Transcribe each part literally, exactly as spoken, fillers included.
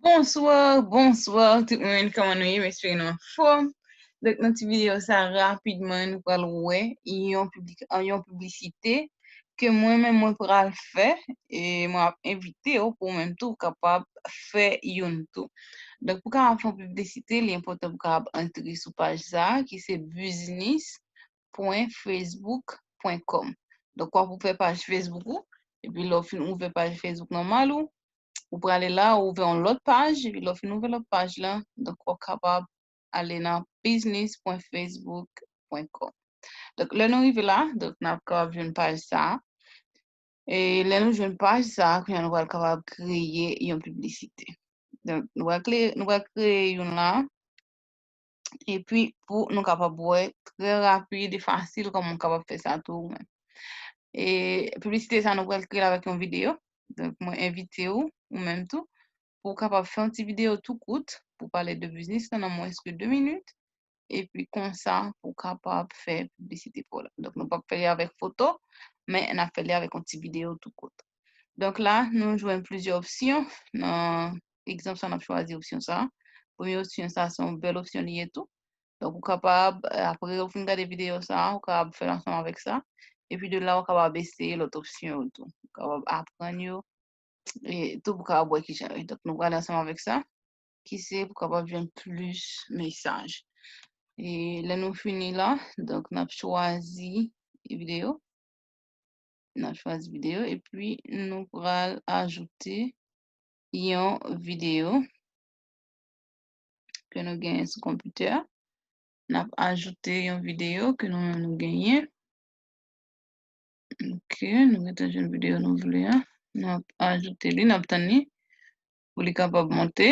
Bonsoir, bonsoir tout moun, kòman nou ye? M espere nou anfòm. Donk, nan ti videyo sa, rapidman, nou pral wè yon piblik-, yon piblisite ke mwen menm mwen pral fè, e mwen ap envite w pou ou menm tou kapab fè youn tou. Donk, pou kapab fè yon piblisite, li enpòtan pou kapab antre sou paj sa a, ki se business point facebook point com. Donk, w ap ouvè paj Facebook ou, epi lè w fin ouvè paj Facebook nòmal ou, ou prale la, ou ouvè yon lòt paj, epi lè w fin ouvè lòt paj la, donk, w ap kapab ale nan business point facebook point com. Donk, lè nou rive la, donk, n ap kapab jwenn paj sa a. E lè nou jwenn paj sa a, kounye a nou pral kapab kreye yon piblisite. Donk, nou pral kreye, nou pral kreye youn la. Epi, pou nou kapab wè trè rapid e fasil kòman w kapab fè sa tou ou menm. E piblisite sa, nou pral kreye l avèk yon videyo. Donk, mwen envite w, ou menm tou, pou w kapab fè yon ti videyo tou kout pou pale de biznis lan nan mwens ke de minit. Epi konsa, pou w kapab fè piblisite pa w la. Donk, nou p ap fè li avèk foto, men n ap fè li avèk yon ti videyo tou kout. Donk la, nou jwenn plizyè opsyon. Nan egzanp sa, n ap chwazi opsyon sa. Premye opsyon sa, se yon bèl opsyon li ye tou. Donk, ou kapab, apre ou fin gade videyo sa, ou kapab fè l ansanm avèk sa. Epi de la, ou kapab eseye lòt opsyon yo tou. Ou kapab aprann yo. E tou pou kapab wè kijan yo ye. Donk, nou prale ansanm avèk sa, ki se pou kapab jwenn plis mesaj. E lè nou fini la, donk, n ap chwazi videyo. N ap chwazi videyo, epi nou pral ajoute yon videyo ke nou genyen sou konpitè a. N ap ajoute yon videyo ke nou menm nou genyen. Ok, nou gentan jwenn videyo nou vle a. N ap ajoute li, n ap tann li pou li kapab monte.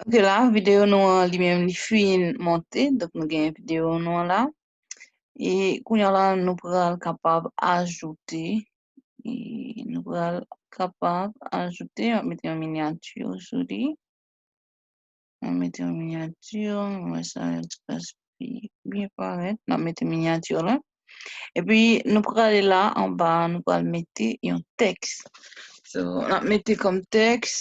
Ok, la, videyo nou an, li menm, li fin monte. Donk, nou genyen videyo nou an la. E kounye a la, nou pral kapab ajoute. E nou pral kapab ajoute, mete yon minyati sou li. Mwen mete yon minyati, mwen wè sa yon ti kras pi byen parèt. N ap mete minyati la. Epi, nou prale la anba, nou pral mete yon tèks. So, n ap mete kòm tèks,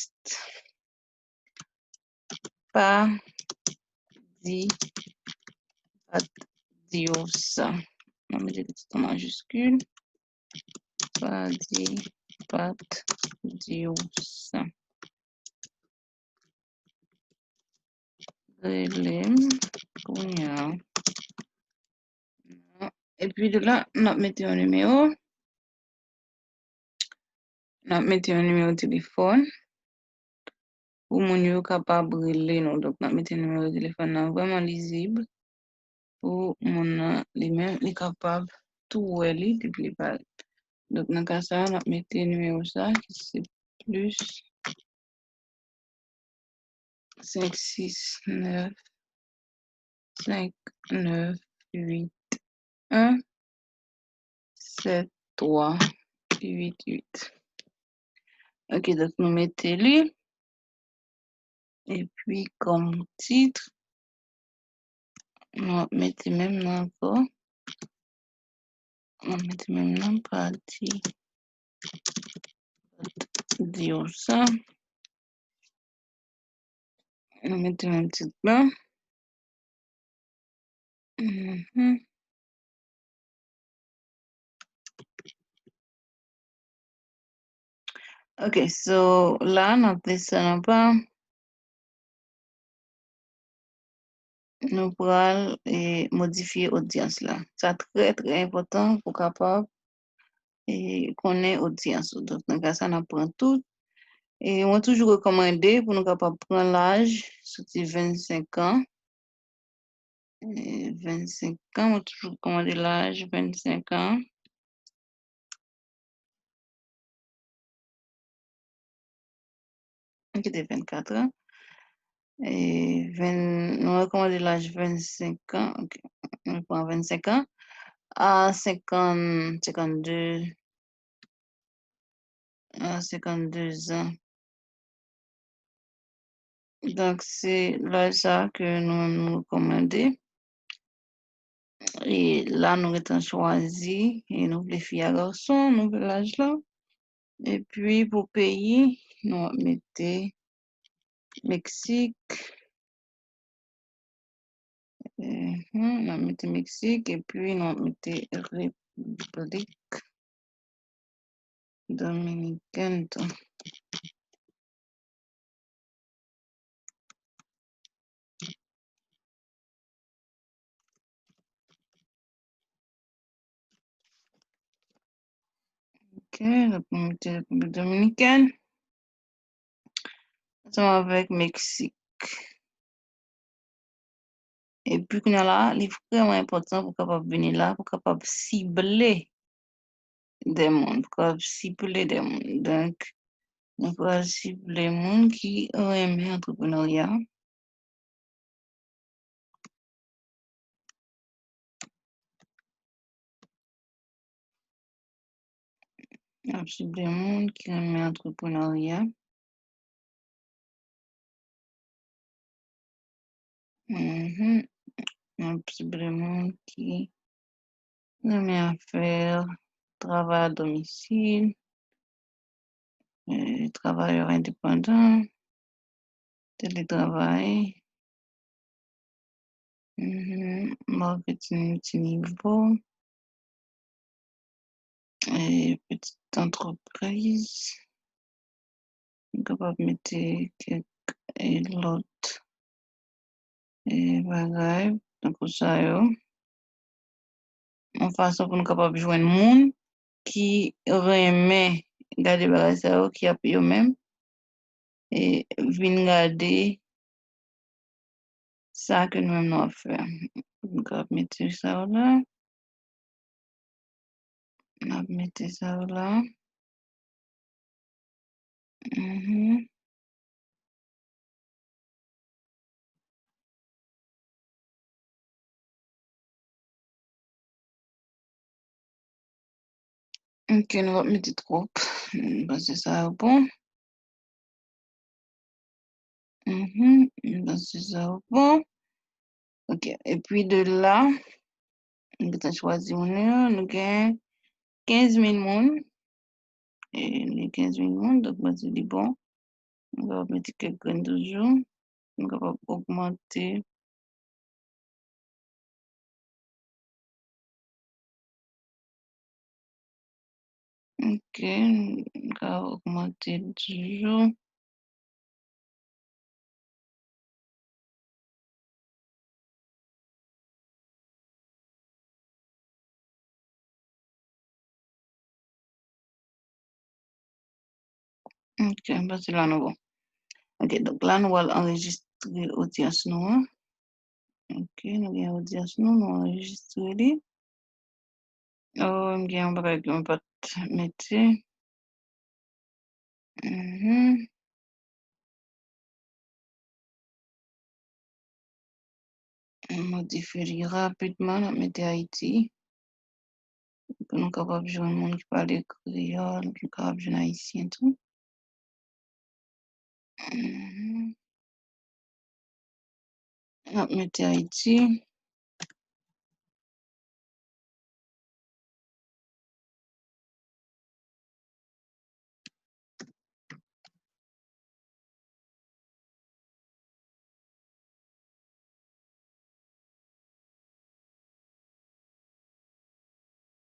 pa di, pa t di w sa. N ap mete li tout an majiskil. Pa di, pa t di w sa. Rele m kounye a. Epi de la, n ap mete yon nimewo. N ap mete yon nimewo telefòn pou moun yo kapab rele nou. Donk, n ap mete nimewo telefòn nan vrèman lizib pou moun nan li menm, li kapab tou wè li depi li parèt. Donk, nan ka sa a, n ap mete nimewo sa a ki se plis senk sis nèf senk nèf uit en sèt twa uit uit. Ok, donk nou mete li. Epi kòm tit, nou ap mete menm nan ankò. Nou mete menm nan, pa di, di w sa. Nou mete menm tit la. Mhm. Ok, so la, n ap desann anba. Nou pral, e, modifye odyans la. Sa trè, trè enpòtan pou kapab, e, konnen odyans ou. Donk, nan ka sa, n ap pran tout. E mwen toujou rekòmande pou nou kapab pran laj, soti vennsenk an. E, vennsenk an, mwen toujou rekòmande laj vennsenk an. Ki te vennkat an. E, ven, nou rekòmande laj vennsenk an. Ok. Nou pran vennsenk an. A senkant, senkannde, a senkannde zan. Donk, se laj sa a ke nou menm nou rekòmande. E la, nou gentan chwazi, e nou vle fi a gason, nou vle laj la. Epi pou peyi, nou ap mete Meksik. Mhm, n ap mete Meksik, epi nou ap mete Repiblik Dominikèn tou. Ok, nou ap mete Repiblik Dominikèn ansanm avèk Meksik. Epi kounye a la, li vrèman enpòtan pou w kapab vini la, pou w kapab sible de moun, pou w kapab sible de moun. Donk, nou pral sible moun ki renmen antreprenarya. N ap sible moun ki renmen antreprenarya. Mhm. N ap sible moun ki renmen afè travay a domisil, e, travayè endepandan, teletravay, mhm, maketing miltinivo, e, pitit antrepriz. Nou kapab mete kèk, e, lòt, e, bagay tankou sa yo. Yon fason pou nou kapab jwenn moun ki renmen gade bagay sa yo, ki ap yo menm, e, vin gade sa ke nou menm nou ap fè. Nou kapab mete sa yo la. N ap mete sa yo la. Mhm. Ok, nou p ap mete twòp. M panse sa yo bon. Mhm, m panse sa yo bon. Ok, epi de la, nou gentan chwazi moun yo, nou gen kenz mil moun. E, nou gen kenz mil moun, donk mwen di li bon. Nou kapab mete kèk grenn toujou. Nou kapab ogmante. Ok, nou ka ogmante l toujou. Ok, m panse la nou bon. Ok, donk la nou pral anrejistre odyans nou an. Ok, nou gen odyans nou, nou anrejistre li. Oh, m gen yon bagay ke m pa t mete. Mhm. M modifye li rapidman, n ap mete Ayiti. Pou nou kapab jwenn moun ki pale kreyòl, nou kapab jwenn ayisyen tou. Mhm. N ap mete Ayiti.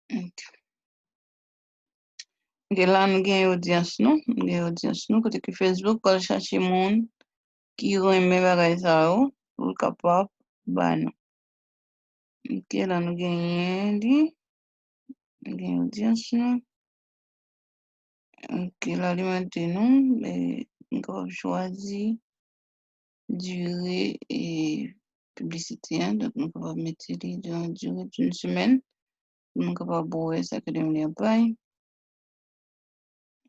Ok. Ok, la nou gen odyans nou, nou gen odyans nou, kote ke Facebook pral chache moun ki renmen bagay sa yo, pou l kapab ba nou. Ok, la nou genyen li, nou gen odyans nou. Ok, l alimente nou, e, nou kapab chwazi dire, e, piblisite a, donk nou kapab mete li de yon dire d'une semaine, pou nou kapab wè sa ke demen ap bay.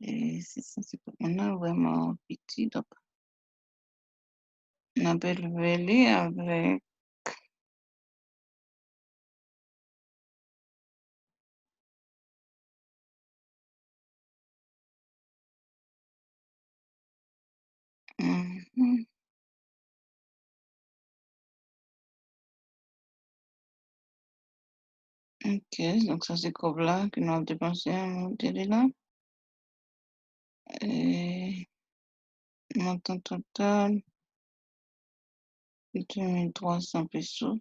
E, sis san senkant moun nan vrèman piti, donk, n ap elve li avèk Mhm. Ok, donk sa se kòb la ke nou ap depanse an, nou te li la. E, montan total, de mil twa san peso.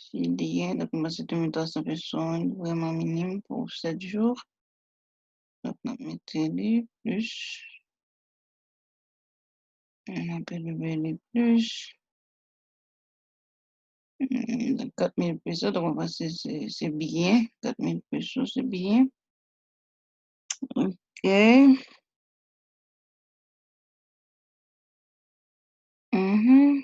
Chilyen, donk mwen se de mil twa san peso, an vrèman minim pou sèt jou. Donk n ap mete li plis. N ap eleve li plis. Hmm, kat mil peso, donk mwen panse se, se byen. Kat mil peso, se byen. Ok. Mhm.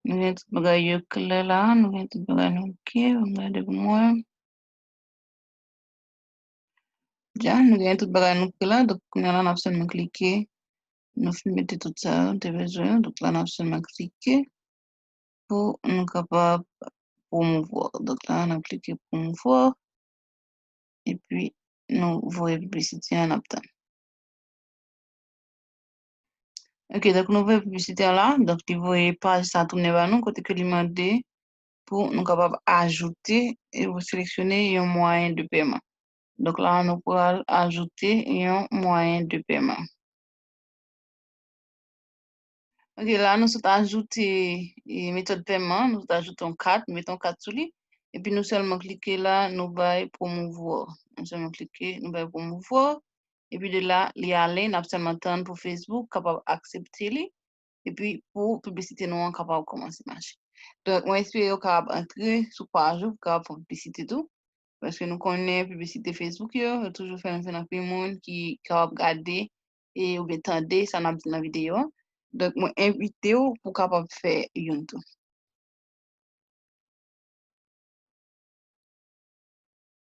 Nou gen tout bagay yo klè la, nou gen tout bagay nou ok, m gade pou mwen. Dja, nou gen tout bagay nou ok la, donk kounye a la n ap sèlman klike. Nou fin mete tout sa yo nou te bezwen yo, donk la n ap sèlman klike pou nou kapab pwomouvoir. Donk la n ap klike pwomouvoir, epi nou voye piblisite a, n ap tann. Ok, donk nou voye piblisite a la, donk li voye paj sa tounen ba nou, kote ke li mande pou nou kapab ajoute e ou seleksyone yon mwayen de pèman. Donk la nou pral ajoute yon mwayen de pèman. Ok, la nou sot ajoute e, metòd pèman, nou sot ajoute yon kat, nou mete yon kat sou li, epi nou sèlman klike la, nou bay pwomouvoir. Nou sèlman klike, nou bay pwomouvoir, epi de la, li ale, n ap sèlman tann pou Facebook kapab aksepte li, epi pou piblisite nou an kapab kòmanse mache. Donk, mwen espere w kapab antre sou paj ou pou kapab fè piblisite tou, paske nou konnen piblisite Facebook yo, yo toujou fè nou jwenn anpil moun ki kapab gade e oubyen tande sa n ap di nan videyo a. Donk, mwen envite w pou w kapab fè youn tou.